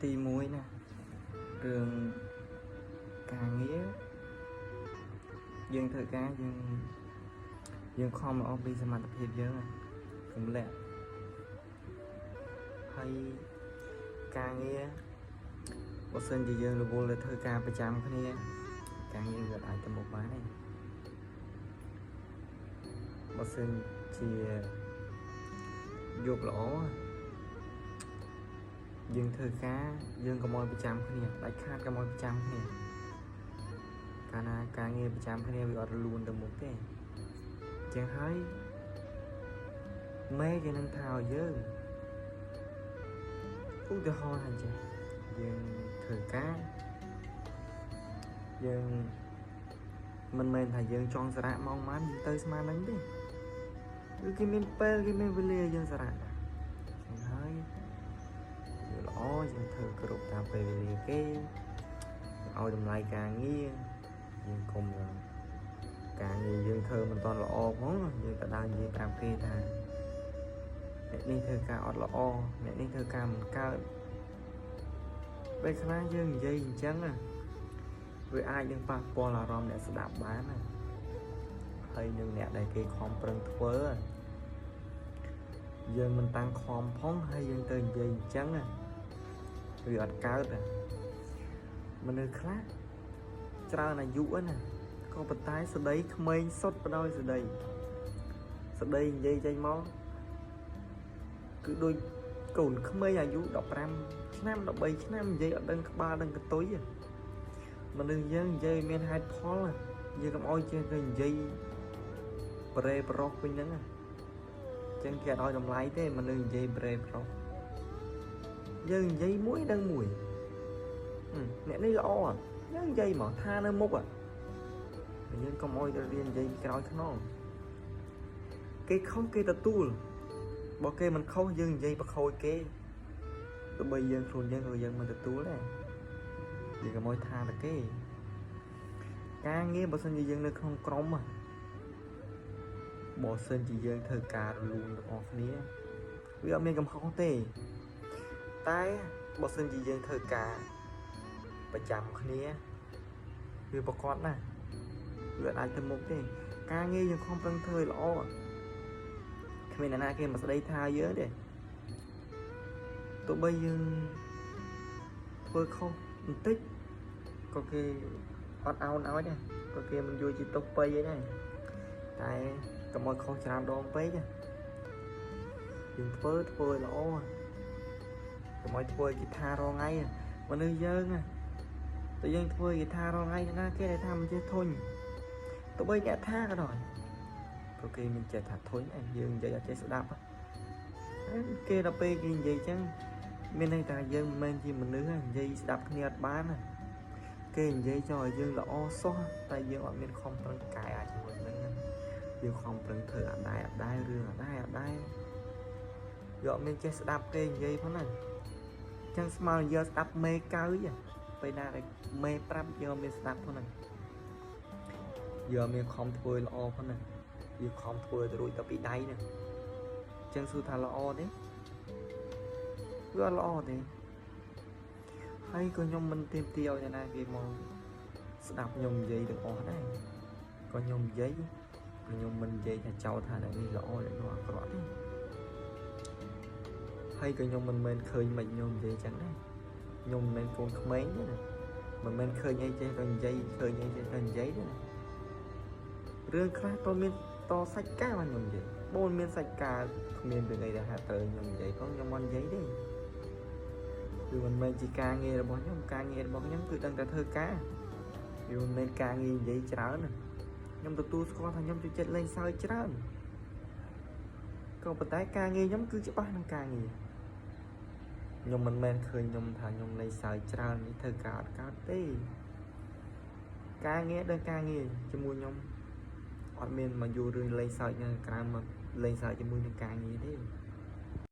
ទី1ណារឿងការងារយើងធ្វើការយើងខំល្អពីសមត្ថភាពយើងកុំលាក់ហើយការងារបើសិនជាយើងរវល់ទៅធ្វើការប្រចាំគ្នាការងារវាអាចទៅមុខបានទេបើសិនជាយកល្អយើងធ្វើការយើងកុំឲ្យប្រចាំគ្នាដាច់ខាតកុំឲ្យប្រចាំគ្នាកាលណាការងារប្រចាំគ្នាវាអត់រលូនទៅមុខទេចឹងហើយមេគេនឹងថាឲ្យយើងឧទាហរណ៍ថាចេះយើងធ្វើការយើងមិនមែនថាយើងចង់សារៈម៉ោងប៉ុន្មានយើងទៅស្មានហ្នឹងទេគឺគេមានពេលគេមានវេលាយើងសារៈដែរចឹងហើយយើងល្អយើងធ្វើគ្រប់តាមពេលវេលាគេឲ្យតម្លៃការងារយើងកុំការងារយើងធ្វើមិនទាន់ល្អផងយើងទៅដើរនិយាយប្រាប់គេថាអ្នកនេះធ្វើការអត់ល្អអ្នកនេះធ្វើការមិនកើតពេលខ្លះយើងនិយាយអញ្ចឹងណាវាអាចនឹងប៉ះពាល់អារម្មណ៍អ្នកស្ដាប់បានណាហើយនឹងអ្នកដែលគេខំប្រឹងធ្វើយើងមិនតាំងខំផងហើយយើងទៅនិយាយអញ្ចឹងណាវាអត់កើតណាមនុស្សខ្លះច្រើនអាយុណាក៏ប៉ុន្តែស្ដីក្មេងសុទ្ធបដោយស្ដីស្ដីនិយាយចេញមកគឺដូចកូនក្មេងអាយុ15ឆ្នាំ13ឆ្នាំនិយាយអត់ដឹងក្បាលដឹងកតុយមនុស្សយើងនិយាយមានហេតុផលយើងកុំអោយចេះទៅនិយាយប្រេប្រុសវិញហ្នឹងអញ្ចឹងគេអត់ឲ្យតម្លៃទេមនុស្សនិយាយប្រេប្រុសយើងនិយាយមួយដឹងមួយអ្នកនេះល្អយើងនិយាយមកថានៅមុខយើងកុំអោយទៅរៀននិយាយពីក្រោយខ្នងគេខុសគេទទួលបើគេមិនខុសយើងនិយាយប្រខូចគេទោះបីយើងខ្លួនយើងក៏យើងមិនទទួលដែរយើងកុំអោយថាតែគេការងារបើសិនជាយើងនៅក្នុងក្រុមបើសិនជាយើងធ្វើការរលូនទាំងអស់គ្នាវាអត់មានកំហុសទេតែបើសិនជាយើងធ្វើការប្រចាំគ្នាវាប្រកបណាស់វាអាចទៅមុខទេការងារយើងខំប្រឹងធ្វើល្អគ្មានអ្នកណាគេមកស្ដីថាយើងទេទោះបីយើងធ្វើខុសបន្តិចក៏គេអត់អោនឲ្យដែរក៏គេមិនយល់ជាទុកពេកអីដែរតែកុំឲ្យខុសច្រើនដងពេកយើងធ្វើធ្វើឲ្យល្អកុំឲ្យធ្វើឲ្យគេថារងថ្ងៃមនុស្សយើងតែយើងធ្វើគេថារងថ្ងៃណាគេដែលថាមិនចេះធុញទោះបីអ្នកថាក៏ដោយក៏គេមានចិត្តថាធុញដែរយើងនិយាយអត់ចេះស្ដាប់គេដល់ពេលគេនិយាយចឹងមានន័យថាយើងមិនមែនជាមនុស្សនិយាយស្ដាប់គ្នាអត់បានណាគេនិយាយចង់ឲ្យយើងល្អសោះតែយើងអត់មានខំប្រឹងកែអាចជាមួយនឹងយើងខំប្រឹងធ្វើអត់ដែរអត់ដែររឿងអត់ដែរអត់ដែរយកអត់មានចេះស្ដាប់គេនិយាយផងណាចឹងស្មើយកស្ដាប់មេកៅពេលណាដែលមេប្រាប់យកមានស្ដាប់ផងហ្នឹងយកមានខំធ្វើល្អផងហ្នឹងយើងខំធ្វើទៅរួចទៅពីដៃហ្នឹងចឹងសួរថាល្អទេវាអត់ល្អទេហើយក៏ខ្ញុំមិនទាមទារឲ្យអ្នកណាគេមកស្ដាប់ខ្ញុំនិយាយទាំងអស់ដែរក៏ខ្ញុំនិយាយខ្ញុំមិននិយាយថាចោទថាអ្នកនេះល្អអ្នកនោះអាក្រក់ទេហើយក៏ខ្ញុំមិនមែនឃើញមិនខ្ញុំនិយាយចឹងដែរខ្ញុំមិនមែនកូនក្មេងទេណាមិនមែនឃើញអីចេះតែនិយាយឃើញអីចេះតែនិយាយទេណារឿងខ្លះតមានតសាច់ការបានខ្ញុំនិយាយបងមានសាច់ការគ្មានរឿងអីដែលហាក់ត្រូវខ្ញុំនិយាយផងខ្ញុំមិននិយាយទេគឺមិនមែនជាការងាររបស់ខ្ញុំការងាររបស់ខ្ញុំគឺដឹងតែធ្វើការវាមិនមែនការងារនិយាយច្រើនណាខ្ញុំទទួលស្គាល់ថាខ្ញុំចូលចិត្តលេងសើចច្រើនក៏ប៉ុន្តែការងារខ្ញុំគឺច្បាស់នឹងការងារខ្ញុំមិនមែនឃើញខ្ញុំថាខ្ញុំលេងសើចច្រើននេះធ្វើការអត់កើតទេការងារដល់ការងារជាមួយខ្ញុំអត់មានមកយូររឿងលេងសើចនៅក្រៅមកលេងសើចជាមួយនឹងការងារទេ។